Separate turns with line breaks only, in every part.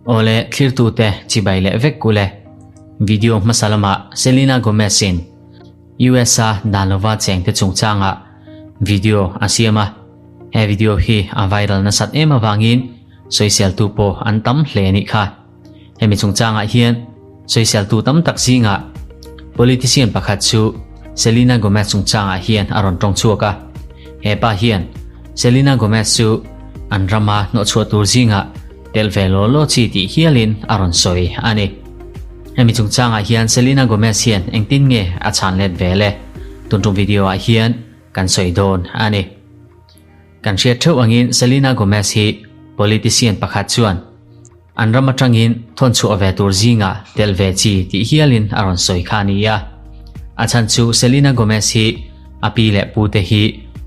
Awle thlirtute chibai leh vek kule. Video hmasa lamah Selena Gomez in US a dan lova chengte chungchangah video a siam a. He video hi a viral nasat em avangin sawiseltu pawh an tam hle a nih kha. Hemi chungchangah hian sawiseltu tam tak zingah politician pakhat chu Selena Gomez chungchangah hian a rawn tawng chhuak a. He pa hian Selena Gomez chu an rama hnawhchhuah tur zingah telh ve law law chi tih hialin a rawn sawi a ni. Hemi chungchangah hian Selena Gomez hian engtin nge a chhan let ve le? Tun tum video ah hian kan sawi dawn a ni. Kan hriat theuh angin Selena Gomez hi politician pakhat chuan an ram atangin thawn chhuah ve tur zingah telh ve chi tih hialin a rawn sawi kha a ni a. A chhan chu Selena Gomez hi a pi leh pu te hi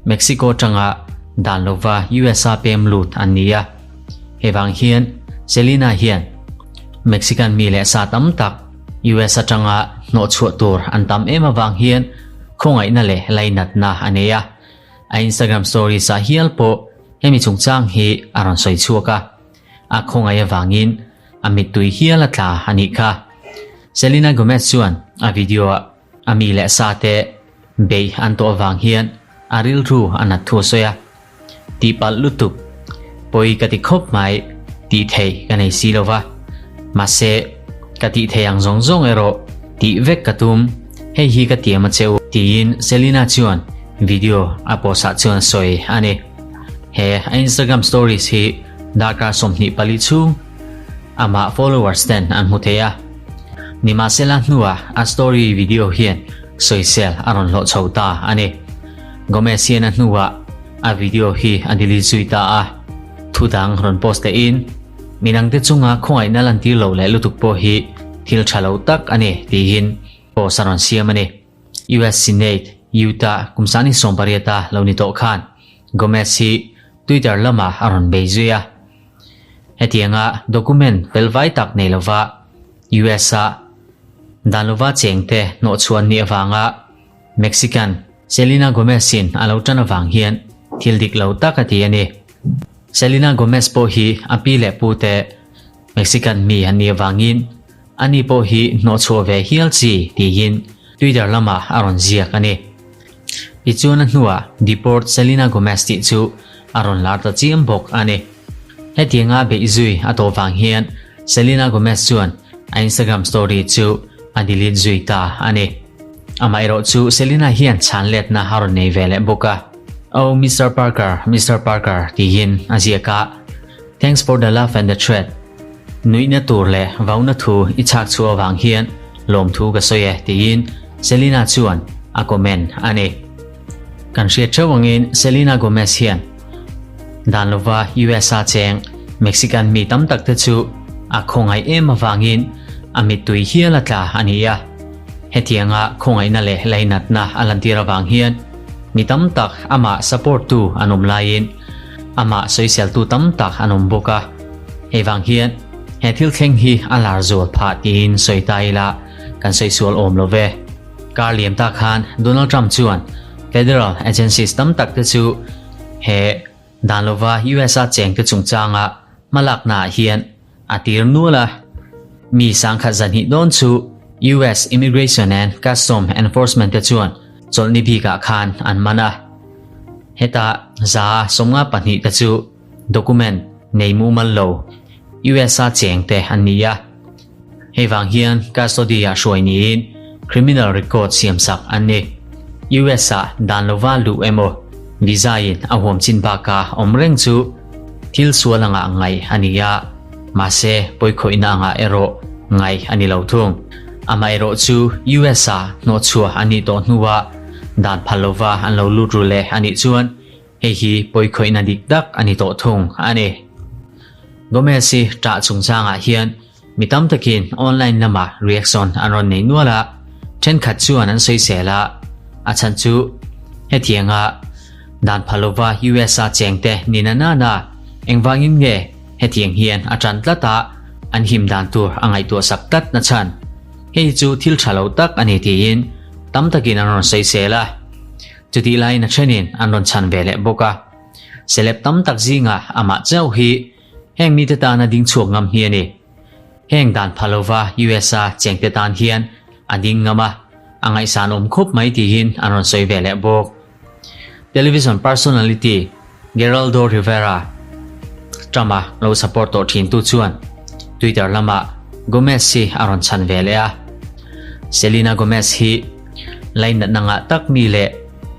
Mexico atanga dan lova USA pem lut an ni a. Hei vang hian Selena hian Mexican mi leh sa tam tak US atanga hnawh chhuah tur an tam em avang hian khawngaihna leh lainatna a nei a. A Instagram stories ah hial pawh hemi chungchang hi a rawn sawi chhuak a. A khawngaih avangin a mittui hial a tla a nih kha. Selena Gomez chuan a video ah a mi leh sa te beih an tawh avang hian a rilru a nat thu a sawi a. Tihpalh lutuk, pawi ka ti khawp mai tih theih ka nei si lo va. Mahse, ka tih theih ang zawng zawng erawh tih vek ka tum, hei hi ka tiam a che u, tiin Selena chuan video a post ah chuan a sawi a ni. He a Instagram stories hi darkar 24 chhung amah followers ten an hmu thei a. Nimahsela hnuah a story video hian sawisel a rawn hlawh chho ta a ni. Gomez hian a hnuah a video hi a delete zui ta a. Thu dang rawn post leh in, Midangte chunga khawngaihna lantir lo leh lutuk pawh hi thil tha lo tak a ni tiin post a rawn siam a ni. US Senate, Utah kum sangni 18 a lo ni tawh khan Gomez hi Twitter lamah a rawn bei zui a. Hetianga document fel vai tak nei lova US-a dan lova chengte hnawhchhuah an nih avanga Mexican Selena Gomez-in a lo tan avang hian thil dik lo tak a ti a ni. Selena Gomez pawh hi a pi leh pute Mexican mi an nih avangin ani pawh hi hnawhchhuah ve hial chi tiin Twitter lamah a rawn ziak a ni. Tichuan a hnuah Deport Selena Gomez tih chu a rawn lar ta chiam bawk a ni. Hetianga beih zui a tawh vang hian Selena Gomez chuan a Instagram story chu a delete zui ta a ni. Amaherawh chu Selena hian chhan letna a rawn nei ve leh bawk a. Oh Mister Parker, Mister Parker tiin a ziak a, Thanks for the love and the threat. Nuihna tur leh vauna thu i chhak chhuah avang hian lawmthu ka sawi e tiin Selena chuan a comment a ni. Kan hriat theuh angin Selena Gomez hian dan lova USA cheng Mexican mi tam tak te chu a khawngaih em avangin a mittui hial a tla a ni a. Hetianga khawngaihna leh lainatna a lantir avang hian mi tam tak amah support tu an awm laiin amah sawiseltu tam tak an awm bawk a. Hei vang hian he thil thleng hi a lar zual phah tiin sawi ta ila kan sawi sual awm lo ve. Kar liam ta khan Donald Trump chuan federal agencies tam tak te chu he dan lova USA chengte chungchanga hmalakna ah hian a tir nual a. Mi sangkhat zahnih dawn chu US Immigration and Custom Enforcement te chuan chawlhni bikah khan an man a. Heta 152 te chu document nei mumal lo USA chengte an ni a. Hei vang hian custody ah hruai niin criminal record siam sak an ni. US ah dan lova luh emaw visa in a huam chin baka awm reng chu thil sual anga ngaih a ni a, mahse pawikhawihna anga erawh ngaih a ni lo thung. Amaherawh chu US ah hnawhchhuah an nih tawh hnuah dan phal lova an lo lut ru leh a nih chuan Hei hi pawikhawihna dik tak a ni tawh thung a ni. Gomez hi ṭah chungchangah hian mi tam takin online lamah reaction an rawn nei nual a, ṭhenkhat chuan an sawisel a, a chhan chu hetianga dan pha lova USA chengte ni na nana engvangin nge hetiang hian a ṭan tlat a, an him dan tur a ngaihtuah sak tlat na chhan. Hei chu thil ṭha lo tak a ni tiin tam takin an rawn sawisel a. Chutih laiin a thenin an rawn chhan ve leh bawk a. Celeb tam tak zingah amah chauh hi heng mite tana ding chhuak ngam hi a ni. Heng dan pha lova US-a chengte tan hian a ding ngam a, a ngaihsan awm khawp mai tiin an rawn sawi ve leh bawk. Television personality Geraldo Rivera Trump-a lo support tawh thintu chuan Twitter lamah Gomez hi a rawn chhan ve leh a. Selena Gomez hi lainatna ngah tak mi leh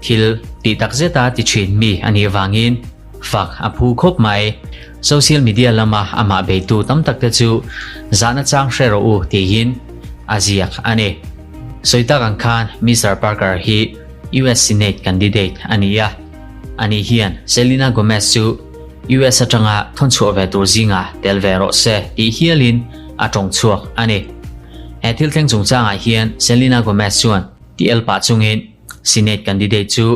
thil tih tak zeta ti thin mi a nih vangin fak a phu khawp mai. Social media lama amah beitu tam tak te chu zahna chang hre rawh u tiin a ziak a ni. Sawi tak ang khan Mister Parker hi US Senate candidate a ni a, ani hian Selena Gomez chu US atanga thawnchhuah ve tur zingah tel ve rawh se tih hialin a tawng chhuak a ni. He thil thleng chungchangah hian Selena Gomez chuan ti el pah chungin Senate candidate chu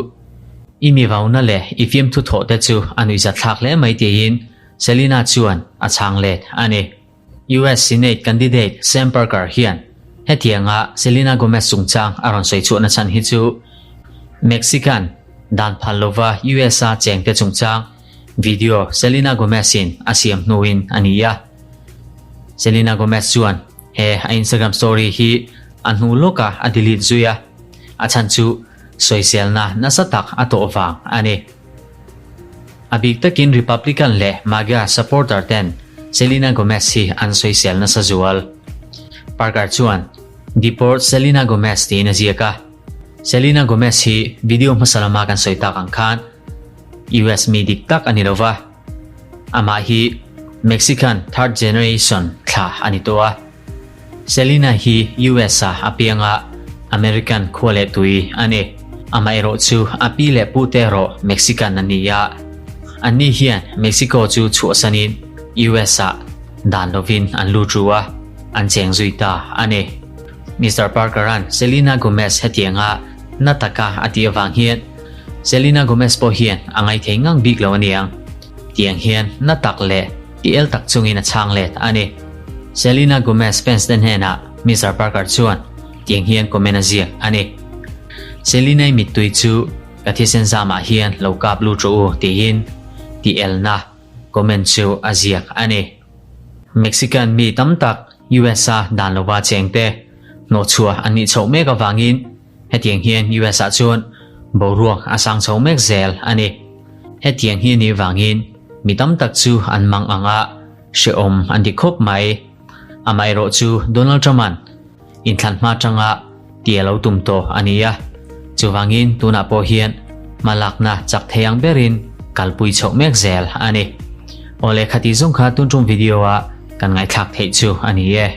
I mi vauna leh i fiamthu thawh te chu a nuihzat thlak hle mai tiin Selena chuan a chhang let a ni. US Senate candidate Sam Parker hian hetianga Selena Gomez chungchang a rawn sawi chhuahna chhan hi chu Mexican dan phal lova US-a chengte chungchang video Selena Gomez-in a siam hnuin a ni a. Selena Gomez chuan he a Instagram story hi a hnu lawkah a delete zui a, a chhan chu sawiselna nasa tak a tawh vang a ni. A bik takin Republican leh MAGA supporter ten Selena Gomez hi an sawisel nasa zual. Parker chuan Deport Selena Gomez tiin a ziak a. Selena Gomez hi video hmasa lama kan sawi tak ang khan US mi dik tak a ni lova. Amah hi Mexican third generation thla a ni tawh a. Selena hi US-a a piang a, American khua leh tui a ni. Amaherawh chu a pi leh pute erawh Mexican an ni a. Anni hian Mexico chu chhuahsanin US-ah dan lovin an lut ru a, an cheng zui ta a ni. Mister Parker-a'n Selena Gomez hetianga na taka a tih avang hian Selena Gomez pawh hian a ngaithei ngang bik lo a niang. Tiang hian na tak leh ti el tak chungin a chhang let a ni. Selena Gomez fans te hnenah Mister Parker chuan tiang hian comment a ziak a ni. Selena-i mittui chu ka thisen zamah hian lo kap lut rawh u tiin ti elna comment chu a ziak a ni. Mexican mi tam tak US-a dan lova chengte hnawhchhuah an nih chhoh mek avangin Hetiang hian US ah chuan boruak a sang chho mek zel a ni. Hetiang hi a nih vangin mi tam tak chu an mang ang a, hrehawm an ti khawp mai. Amaherawh chu Donald Trump-a'n inthlan hma atanga ti a lo tum tawh a ni a, chuvangin tunah pawh hian hmalakna chak thei ang berin kalpui chhoh mek zel a ni. Awle khati zawng kha tun tum video a kan ngaihthlak theih chu a ni e.